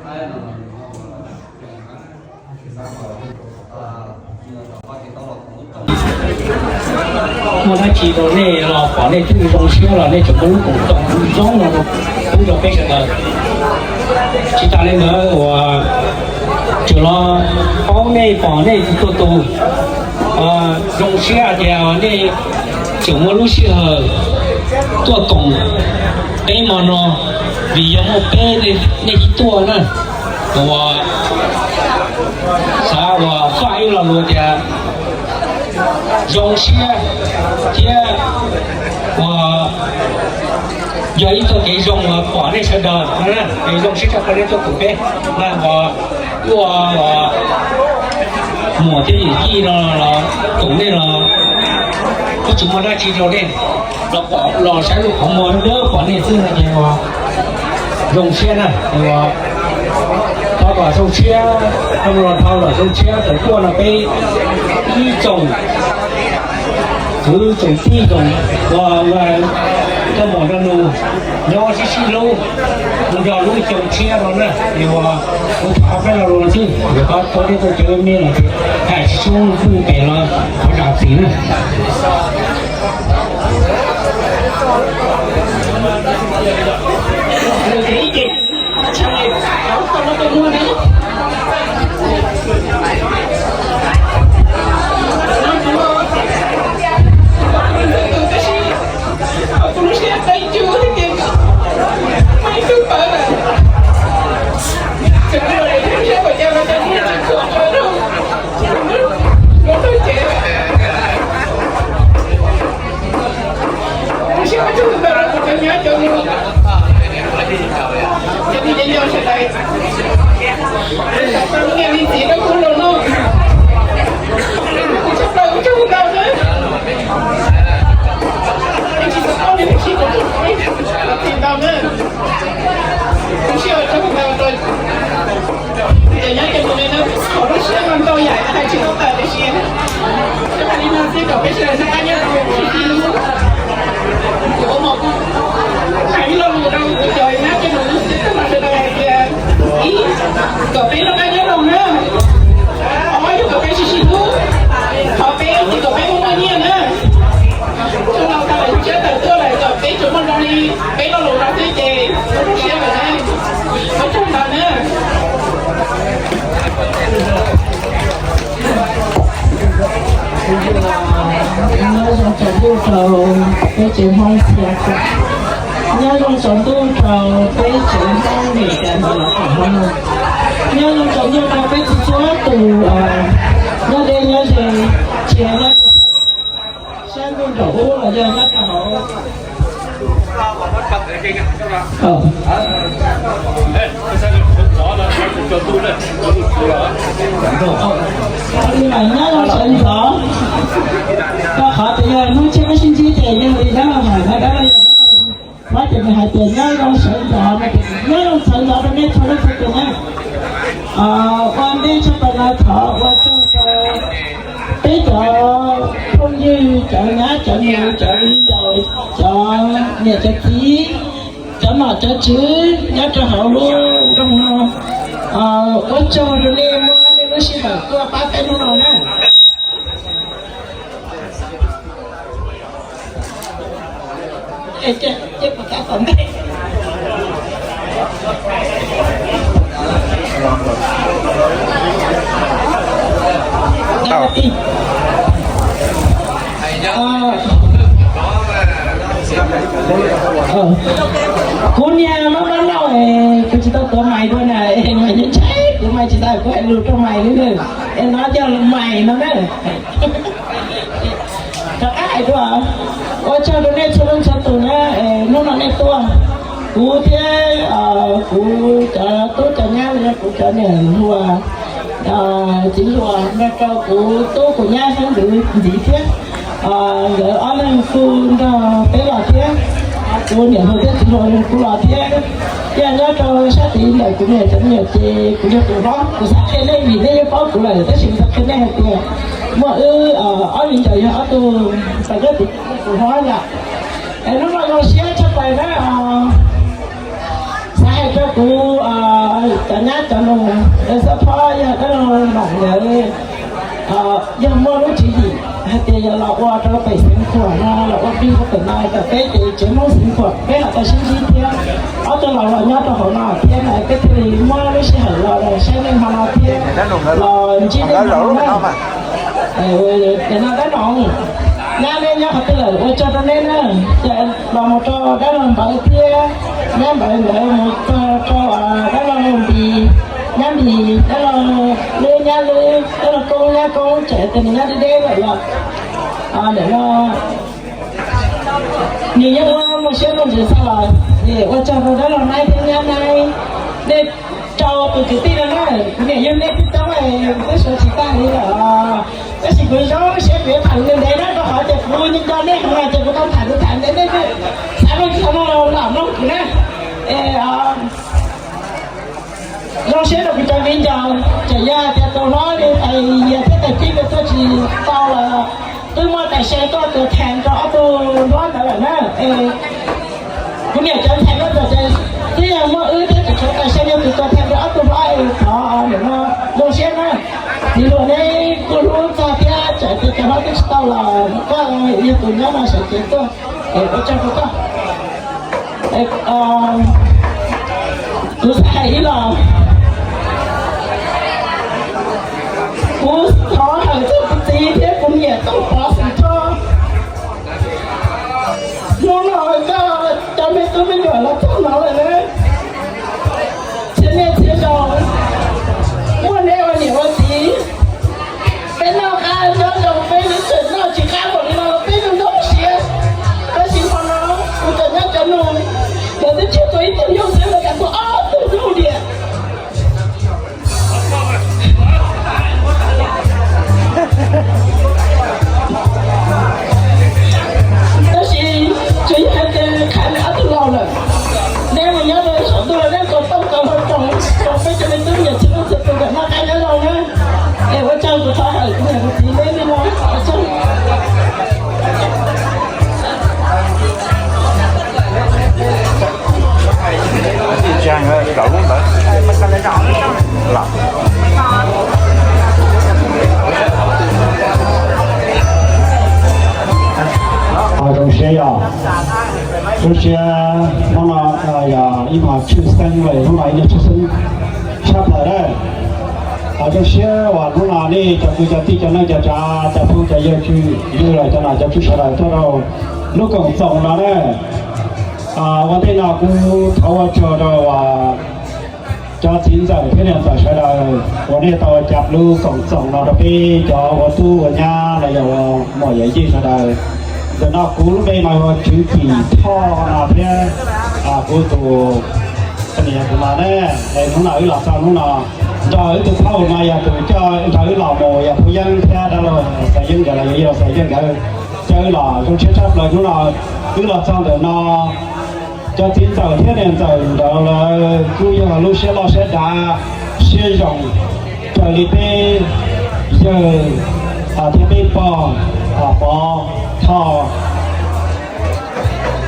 Muaj dab tsi rau nej los pom nej thiaj li zoo siab los nej tseem muaj lub koom txoos zoo no pub rau peb sawv daws. Tsis tas li ntawd uas tseem los paub nej pom nej tuaj tus zoo siab hais tias nej tseem muaj lub sij hawm tuaj koom peb hmo no, vim yog muaj peb nej thiaj tuaj na. Uas xav uas faj ib lo lus tias zoo siab thiab uas yog ib txoj kev zoo uas pom nej sawv daws no na, zoo siab tshaj plaws nej tuaj koom peb na. Uas ua muam thiab yawm yij no los koom nej los kuj tsis muaj dab tsi rau nej, los pom los saib lub qhov muag dawb pom nej xwb no ces uas zoo siab na. Uas thov kom zoo siab, zoo los dhau los zoo siab tawm tuaj no peb ib tsoom kwv tsoom tij tsoom uas coj mus nrog nws nyob sib sib hlub, mus nrog lub xyoo tshiab no na. Uas kuv thov peb lo lus xwb, yuav koj tau tej txoj cai me los hais tsis sub pwj pem los thov zam txim na. Ces nyob ces tus me no qhov lub siab no ntau yam hais tsis tau tawm li si. Ces li no xwb kom peb sawv daws noj qab nyob zoo, sib hlub. Kuv ua mos kuv hais ib lo lus rau kuv cov nyob ces nws lub xwb tag los sawv daws hais tias, ib, kom peb noj qab nyob zoo na. Ob, yog kom peb sib sib hlub. Qhov peb ces kom peb muaj muaj nyiaj na. Txog no tau lawm, siab tawm tuaj lawm kom peb tsuas muaj zoo li peb lo lus no xwb ces ua zoo siab lawm na. Ua tsaug ntau na. Nyob zoo tsaus ntuj rau peb tsev Hmoob txhia, nyob zoo tsaus ntuj rau peb tsev Hmoob Meskas ntawm no, nyob zoo tsaus ntuj rau peb txhua tus nyob deb nyob ze, tsis hais nyob sab ntuj nraum ub los yog nyob rau hauv. Nyob zoo sawv ntxov, rau qhov tias yog hnub tshiab peb sib ntsib ces yog li dab laug hais no, dab laug yog dab laug, ces nws hais tias nyob zoo sawv ntxov no ces nyob zoo sawv ntxov rau nej txhua leej txhua tus na. Ua ntej tshaj plaws no thov ua tsaug rau peb cov phooj ywg, cov nyab cov nus, cov viv ncaus, cov niam cov txiv, cov nom cov tswv nyob rau hauv lub nroog no. Ua tsaug rau nej muab nej lub sij hawm tuaj pab peb hnub no na. Kuv niag lub no lauj, kuv tsis tau tuav mais dua na, mais ntshai kuv mais tsis tau, kuv hais lus rau mais li na, es no coj lus mais no na. Rov qab hais dua, ua tsaug rau nej txhua leej txhua tus na, hnub no nej tuaj, kuv thiab kuv cov tub cov nyab los yog kuv cov niam hluas txiv hluas nrog rau kuv tub kuv nyab Hmoob Ntxwv ntxiv thiab, nkawd ob leeg kuj nrog peb los thiab, kuv niam hluas thiab txiv hluas kuj los thiab. Yog nyob rau sab tid ntawm kuv niam cov me nyuam ces kuv yog tus hlob, kuv xav qhia nej vim nej yeej paub kuv lawm tab sis kuv xav qhia nej hais tias muaj wb ob viv ncaus yog ob tug tag kab tis tus hlob yom. Es hnub no zoo siab tshaj plaws na, xav hais rau kuv Nyab cov nus, xab phob yog dab laug Noom nkawd yog muaj lub tswv yim hais tias yuav los ua rau pem Xeev Khuam no, los ua plig rau pem no, kom peb ces tsev Hmoob Xeev Khuam peb los tau sib ntsib thiab. Ob tug laus los nyob rau hauv no thiab na, peb thiaj li muab lub sij hawm los saib nej hmo no thiab los ntsib nej hmo no na. Ces no dab Noom, nyab neb nyob qhov twg lawm? Ua tsaug rau neb na. Ces los mus rau dab laug Npawv thiab, nyab Npawv nkawd mus txog rau dab laug Npis, nyab Npis, dab laug Lwb, nyab Lwb, dab laug Koob, nyab Koob, tseem tias nws nyob deb deb lawm los nim no nws yeej muaj muaj siab muaj ntsws txog los. Ces ua tsaug rau dab laug Naib thiab nyab Naib, nej rau tus kwv tij no na, kuv niam yug nej tib toob twb suav tsis tag li lawm. Tab sis kuv zoo siab kuv yuav tham ntev ntev na, rau qhov tias kuv nco nej heev no ces kuv tau tham kuv tham ntev nej xav mloog tsis tau no los mloog kuv na. Es zoo siab rau kuv cov viv ncaus, txawm yog tias tus hlob li tais Yias thiab tais Cib nkawd tuaj tsis tau los twb muaj tais See tuaj tua thees rau ob tug hlob ntawd lawm na. Es kuv niam cov ntxhais no txawm tias twb yog muaj wb thiab, tseem tshuav tais See yog tus tua thees rau ob tug hlob es thov nim no zoo siab na. Txiv hluas neb kuj hlub txog thiab, txawm tias cov hlob twb tsis tau los koj yog tus nyob no sawv cev tuaj, es ua tsaug rau koj. Kuv xav hais ib los, kuv thov hawm txog kuv txiv thiab kuv niam Tooj Pov Xeem Thoj. Hnub no koj cov me tub me nyuam los txog no lawm na, txhia niaj txhia zaus muaj neb ua niam ua txiv, peb noj qab nyob zoo, peb tseem noj tsis qab npaum li no los peb zoo zoo siab. Tab sis hmo no kuv tseem nyob cov nus, lawv twb tsis tua ib tug nyuj xwb, lawv kam tua ob tug nyuj diam. Tab sis tsuas yog hais tias qhia li ob tug laus lawm, neb mus nyob rau saum ntuj los neb tau tooj tau hau roos rau peb cov me tub me nyuam txhua leej txhua tus kom noj qab nyob zoo na. Es ua tsaug, kuv thov hawm kuv niam kuv txiv neb li no, ua tsaug. Zoo siab yog, zoo siab hnub no yog ib hmos tshwj xeeb, hnub no ib hmos tshwj xeeb tshaj plaws na. Zoo siab uas hnub no nej cov kwv cov tij cov neej cov tsav cov phooj cov ywg, ywg los cov nom cov tswv sawv daws tuaj rau lub koom txoos no na. Ua ntej no kuv thov ua tsaug rau cov txiv ntxawm thiab niam ntxawm sawv daws uas nej tau ua cas lub koom txoos no rau peb cov ua tub ua nyab los yog ua muam yawm yij sawv daws. Ntawm no kuv lub npe mas hu ua Tswv Kim Thoj no thiab kuv tus poj niam tus no ne. Hnub no wb los txog hnub no nrog wb tus phauj no yog tus coj nrog wb los mus yog Phub Yeeb thiab dab laug Xais Yeeb nkawd los yog yawg Xais Yeej nkawd coj wb los zoo siab tshaj plaws hnub no wb los txog ntawm no. Cov txiv ntxawm thiab niam ntxawm ntawd lawv kuj yog lub siab loj siab dav siab zoo raws li peb yawg thiab peb pog Pov Thoj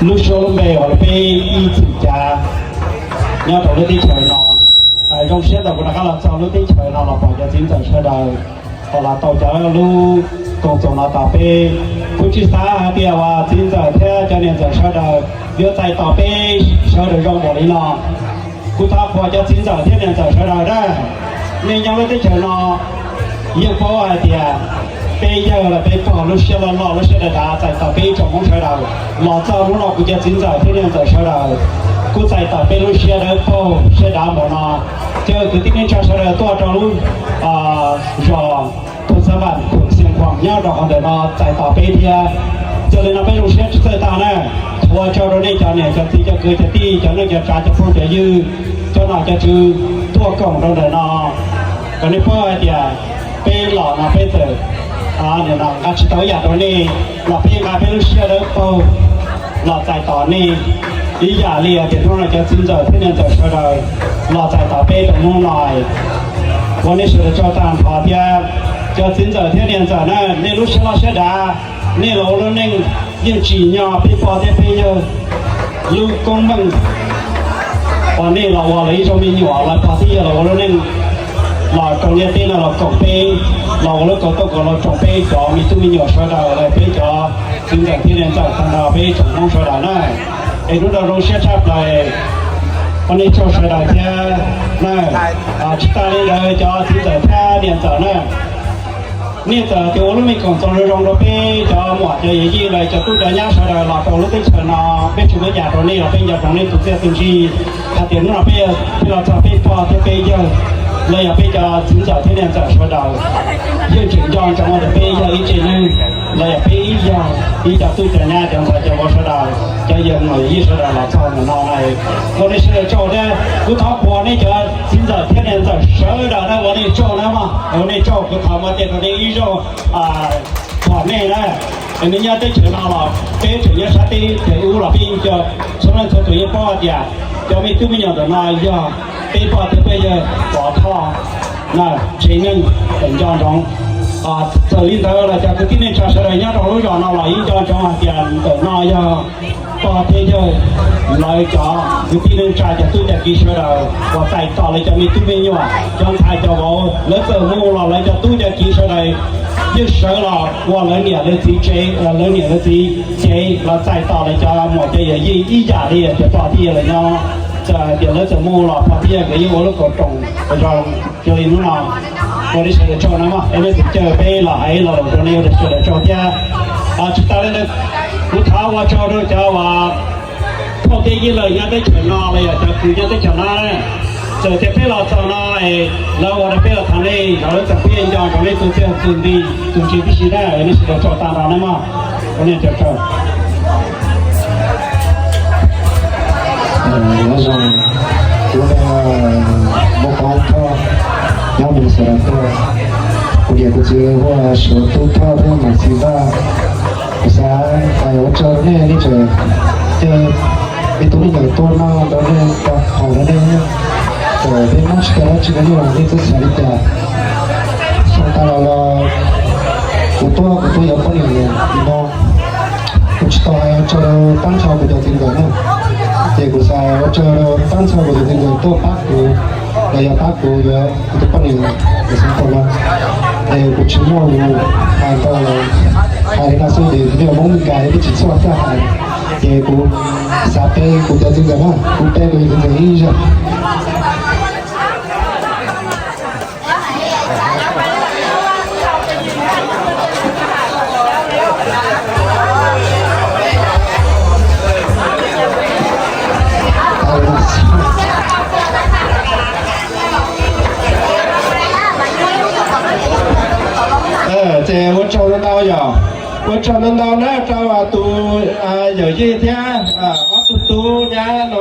lub suab lub npe uas peb ib txwm cav nyob rau lub teb chaws no. Zoo siab thaum kuv rov qab los txog lub teb chaws no los pom cov txiv ntxawm sawv daws uas los tau cov lub koom txoos no tos peb. Kuv tsis xav hais tias uas txiv ntxawm thiab cov niam ntxawm sawv daws yuav txais tos peb sawv daws zoo npaum li no. Kuv thov qhuas cov txiv ntxawm thiab niam ntxawm sawv daws na, nej nyob lub teb chaws no yeej paub hais tias peb yawg los peb pog lub siab loj loj lub siab dav dav txais tos peb ib tsoom Hmoob sawv daws. Los txog hnub no kuv cov txiv ntxawm thiab niam ntxawm sawv daws kuj txais tos peb lub siab dawb paug siab dav npaum no. Cov kwv tij neej tsa sawv daws tuaj rau lub zos Tus Xav Vam Khuam Xias Khuam nyob rau qhov ntawm no txais tos peb thiab. Yog li no peb zoo siab tsis txawj tag na. Thov ua tsaug rau nej cov niam cov txiv cov kwv cov tij cov neej cov tsav cov phooj cov ywg cov nom cov tswv tuaj koom rau ntawm no. Kom nej paub hais tias peb los no peb txawm nqa tsis tau ib yam rau nej los peb nqa peb lub siab dawb paug los txais tos nej ib yam li tias hnub no cov txiv ntxawm thiab niam ntxawm sawv daws los txais tos peb rau hnub no. Ua nej sawv daws tsaug tag nrho thiab. Cov txiv ntxawm thiab niam ntxawm na, nej lub siab loj siab dav, nej los ua lub neej yeej tsim nyog peb pog thiab peb yawg lub koob meej. Pog nej los ua lawv ib zaug me nyuam, lawv pog thiab yawg los ua lub neej los rau niaj teb no los koom peb, los ua lub kauj tooj kauj loo rau peb cov me tub me nyuam sawv daws, lawv peb cov txiv ntxawm thiab niam ntxawm tag nrho peb tsoom Hmoob sawv daws na. Es hnub no zoo siab tshaj plaws, ua nej tsaug sawv daws thiab na. Tsis tas li ntawd cov txiv ntxawm thiab niam ntxawm na, nej txawm tias ua lub me koom txoos zoo zoo rau peb cov muam cov yawm yij lawv cov tub cov nyab sawv daws los rau lub teb chaws no, peb tsis muaj yam rau nej los peb nco ntsoov nej tus txiaj tus ntsig, hais tias hnub no peb, peb los txog peb pog thiab peb yawg, los yog peb cov txiv ntxawm thiab niam ntxawm sawv daws yeej tseem nco ntsoov tias peb yog ib tsev neeg, los yog peb ib yog ib cov tub cov nyab cov ntxhais cov vauv sawv daws, cov yawg muam yawm yij sawv daws los txog ntawm no na. Ua nej sawv daws tsaug thiab kuv thov qhuas nej cov txiv ntxawm thiab niam ntxawm sawv daws na, ua nej tsaug na mog, ua nej tsaug, kuv thov muab tej rau nej ib zaug thov nej na. Es nws nyob teb chaws no los peb tseem nyob sab teb chaws ub los peb yeej, txhua leej txhua tus yeej paub hais tias cov me tub me nyuam ntawm no yog peb pog thiab peb yawg pov thoj na, tsev neeg tseem nco ntsoov. Txawm li ntawd los cov kwv tij neej tsa sawv daws nyob rau lub zos no los yeej nco ntsoov hais tias ntawm no yog pog thiab yawg lawv cov kwv tij neej tsa cov tub cov kiv sawv daws uas txais tos lawv cov me tub me nyuam, cov ntxhais cov vauv, lawv txawm mus los lawv cov tub cov kiv sawv daws yeej sawv los ua lawv niam lawv txiv tsev, lawv niam lawv txiv cev los txais tos lawv cov muam cov yawm yij ib yam li tias pog thiab yawg lawv nyob. Txawm tias lawv txawm mus los pog thiab yawg nkawd yeej ua lub kauj tooj zoo zoo li hnub no. Ua nej sawv daws tsaug na mog, es nej tus caw peb los hais los lus rau nej ua sawv daws tsaug thiab. Tsis tas li ntawd, kuv thov ua tsaug rau cov uas phauj thiab yij lawm nyob teb chaws no los yog cov kwv nyob teb chaws no. Txawm tias peb los txog no, lawv ua rau peb los thov nej, lawv txawm peb nco ntsoov nej tus txiaj tus ntsig, tus ntsig tib si na, nej sawv daws tsaug tag nrho na mog. Ua nej tsaug. Nyob zoo, kuv yog Muaj Koob Thoj, nyob Minnesota tuaj. Kuv niam kuv txiv hu ua Suav Tub Thoj thiab Mam Xis Vaj. Kuv xav hais ua tsaug rau nej, nej tseem caw me tub me nyuam tuaj noj rau nej, tau haus rau nej, txawm peb noj tsis tau dab tsi rau nej los nej txawj xav li cas. Xyoo tas los los kuv tuaj kuv tuaj yuav poj niam no, kuv tsis tau hais ua tsaug rau tag nrho kuv cov txiv ntxawm na, ces kuv xav ua tsaug rau tag nrho kuv cov txiv ntxawm tuaj pab kuv, los yog pab kuv yuav kuv tus poj niam, kuv xav tau no. Es kuv tsis muaj lus hais ntau, hais li no xwb ces kuv yog Hmoob Meskas peb tsis txhob txawj hais, ces kuv xav pe kuv cov txiv ntxawm na, kuv pe kuv cov txiv ntxawm ib zaug. Ces ua tsaug ntau ntau yog, ua tsaug ntau ntau na rau tus yawm yij thiab ob tug tub nyab no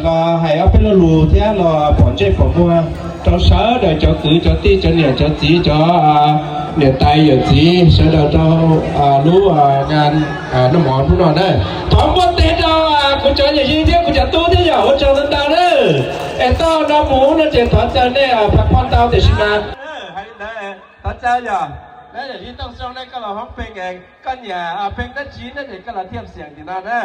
los hais ob peb lo lus thiab los pom ntsej pom muag rau sawv daws cov kwv cov tij cov niam cov txiv cov niam tais yawm txiv sawv daws rau lub noj mov hnub no na. Thov npuaj teg rau kuv cov yawm yij thiab kuv cov tub thiab yog ua tsaug ntau ntau na. Es tag no mus no ces thov caw nej phaj phoj ntau tiam sis mas thov caw yog, yawm yij Tooj Xyooj ne koj los hoob pheej es koj nyiam pheej dab tsi ne ces koj los thiaj xiam tim no na.